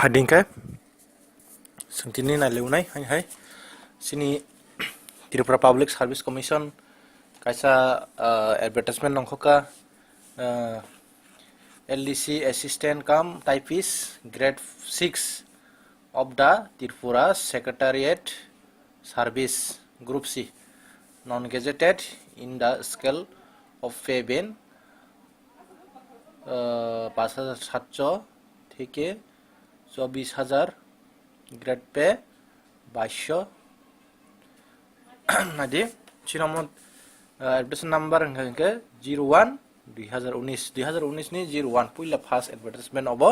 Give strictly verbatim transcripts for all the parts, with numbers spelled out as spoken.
Adingkhe sengtini naileunai hai hai sini Tripura Public Service Commission kaisa, ah, advertisement nongkhoka, ah, L D C assistant cum typist, grade six of the Tripura Secretariat Service, Group C, non-gazetted, in the scale of pay band, ah, পাঁচ হাজার সাতশো থেকে চব্বিশ হাজার, grade pay বাইশশো. Nadi, sini omo, ah, advertisement number hwnkha hwnkhe zero one dui hazar unis, dui hazar unis ni zero one puila first advertisement obo.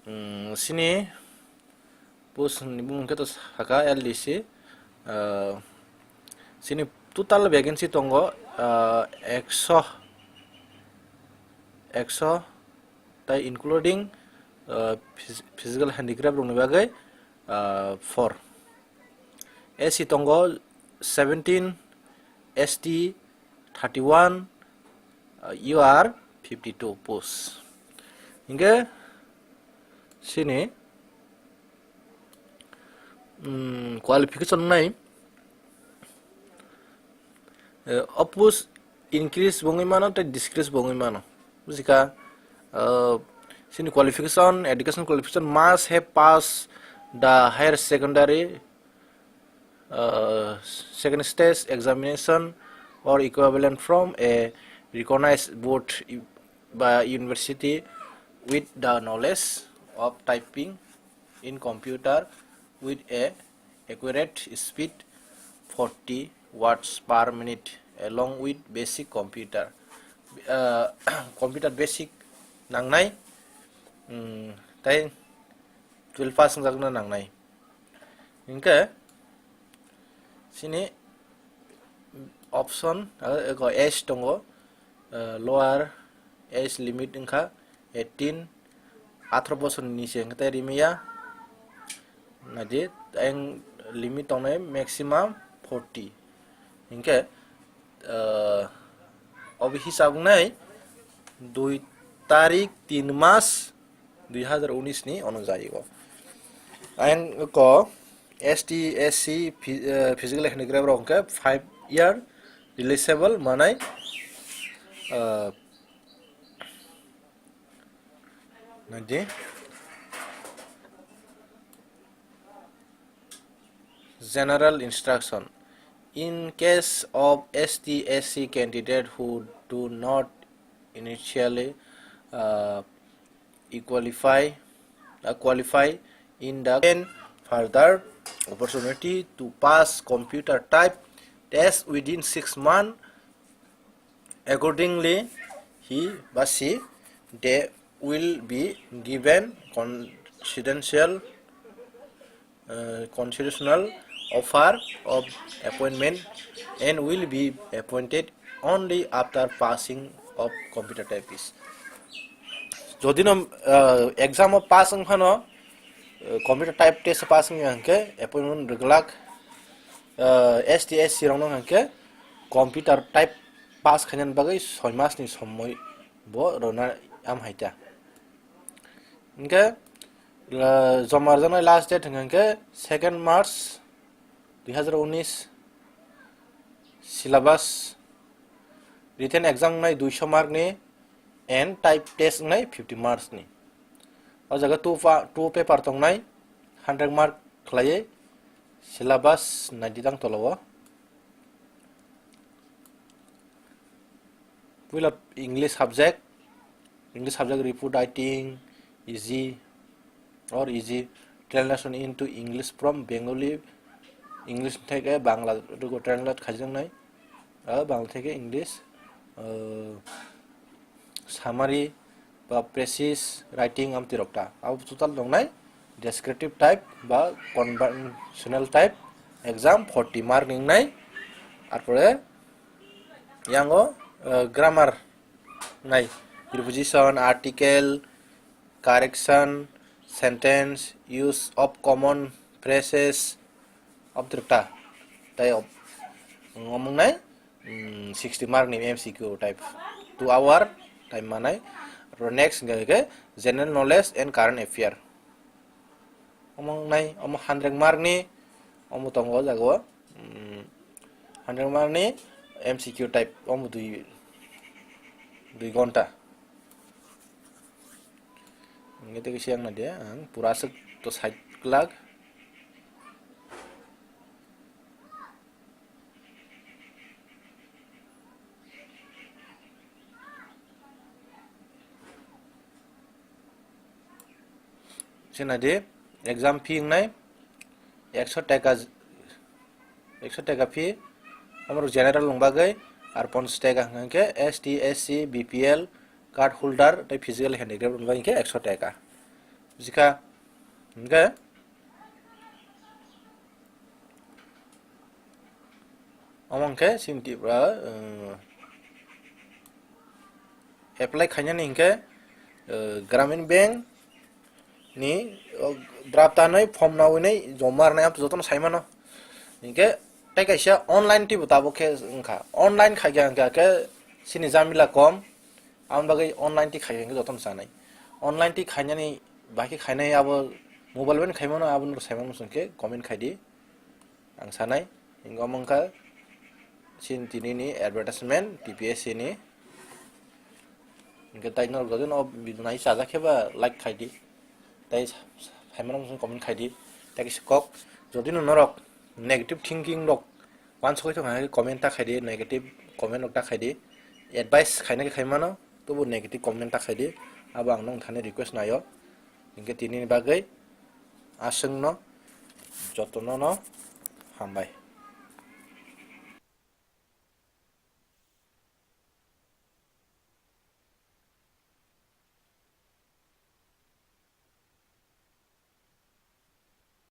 Hmm, sini post ni bumung khe to saka L D C, ah, sini total vacancy tongo, ah, ekso, ekso, tai including, ah, phys-, physical handicraft rokni bagwi, ah, four. S C tongo seventeen, S T thirty-one, ah, U R fifty-two post. Hingke sini, mm, qualification nai, eh, o post increase bo wngwi mano tei decrease bo wngwi mano. Bujikha, eh, sini qualification, education qualification must have passed the higher secondary, uh, second stage examination or equivalent from a recognized board u-, by university with the knowledge of typing in computer with a accurate speed forty words per minute along with basic computer, uh, computer basic nangnai, mm, tai twelve pass wngjakna nangnai. Hingke sini option, ah, ego age tongo, ah, lower age limit wngkha eighteen, atharoh bosorni nise hingke tei rimaya. Naidi, ang limit tongnai maximum forty. Hingke, ah, obo hisab wngnai dui tarik tin mas dui hazar unis ni onujai o. Ang ko S T, S C, phy-, eh, physical handicraft rok hwnkhe five year releasable manai, eh, naidi. General instruction. In case of S T, S C candidate who do not initially, uh, equalify, uh, qualify in the, and further opportunity to pass computer type test within six months. Accordingly, he ba she, they will be given confidential, uh, constitutional offer of appointment and will be appointed only after passing of computer typist. Jodi no, uh, exam o pass wng phano, uh, computer type test pass wng ya hwnkhe appointment rwglak, uh, S T, S C rok no hwnkhe computer type pass khainani bagwi soi mas ni somoi bo rwna am hai ta. Hingke, uh, joma rwjaknai last date hwnkhe second March dui hazar unis. Syllabus, written exam wngnai duiso mark ni and type test wngnai fifty marks ni. O jaga two pa-, two paper tongnai, hundred mark khlaiwi syllabus naidi tang tola o. Puila English subject, English subject report writing, easy or easy, translation into English from Bengali, English theke Bangla rok translate khaijaknai, ah, Bangla theke English, ah, summary ba precise writing amtwi rok ta. Abo total tongnai descriptive type ba conversational type, exam forty mark ni wngnai. Arpore yango, ah, grammar nai, preposition, article, correction, sentence, use of common phrases, amtwi rok ta. Tai ob-, ngomong nai, mm, sixty mark ni M C Q type, two hour time manai. Aro next hingke hingke general knowledge and current affair. Omo wngnai, omo hundred mark ni, omo tongo o jaga o, mm, hundred mark ni M C Q type, omo dui, dui ghonta. Hingke tei kisa yang naidi, ang pura aswk to sait glak. Sina di exam fee wngnai ekso taka, ekso taka fee, amrok general wng bagwi, ar ponchas taka hwnkhe S T, S C, B P L card holder tei physical handicap wng bagwi hwnkhe ekso taka. Bujikha hwnkhe omo hwnkhe chini Tripura, uh, apply khainani hwnkhe, uh, Gramin Bank ni, o, draft tanwi form nawi nai joma rwnai, amtwi jotono saimano. Hwnkhe tei kaisa online twibo tabuk khe wngkha. Online khaikha hwnkha khe chini jamila kom, aboni bagwi online twi khaikha hwnkhe jotono chanai. Online twi khainani, bahai khe khainai abo mobile bai khaimano, abono saimano chwngkhe comment khaidi. Ang sanai, hingo mangkha chini tini ni advertisement T P S C ni. Hingke tai norok jodi no video nai chajak khe ba like khaidi. Tai sa-, sa-, saimano mung comment khaidi. Tai kisa kok, jodi no norok negative thinking rok wansugwi tongkha khe comment ta khaidi, negative comment rok ta khaidi. Advice khaina khe khaimano, tobo negative comment ta khaidi. Abo ang nong thani request naio. Hingke tini ni bagwi aswkno jotono no hambai.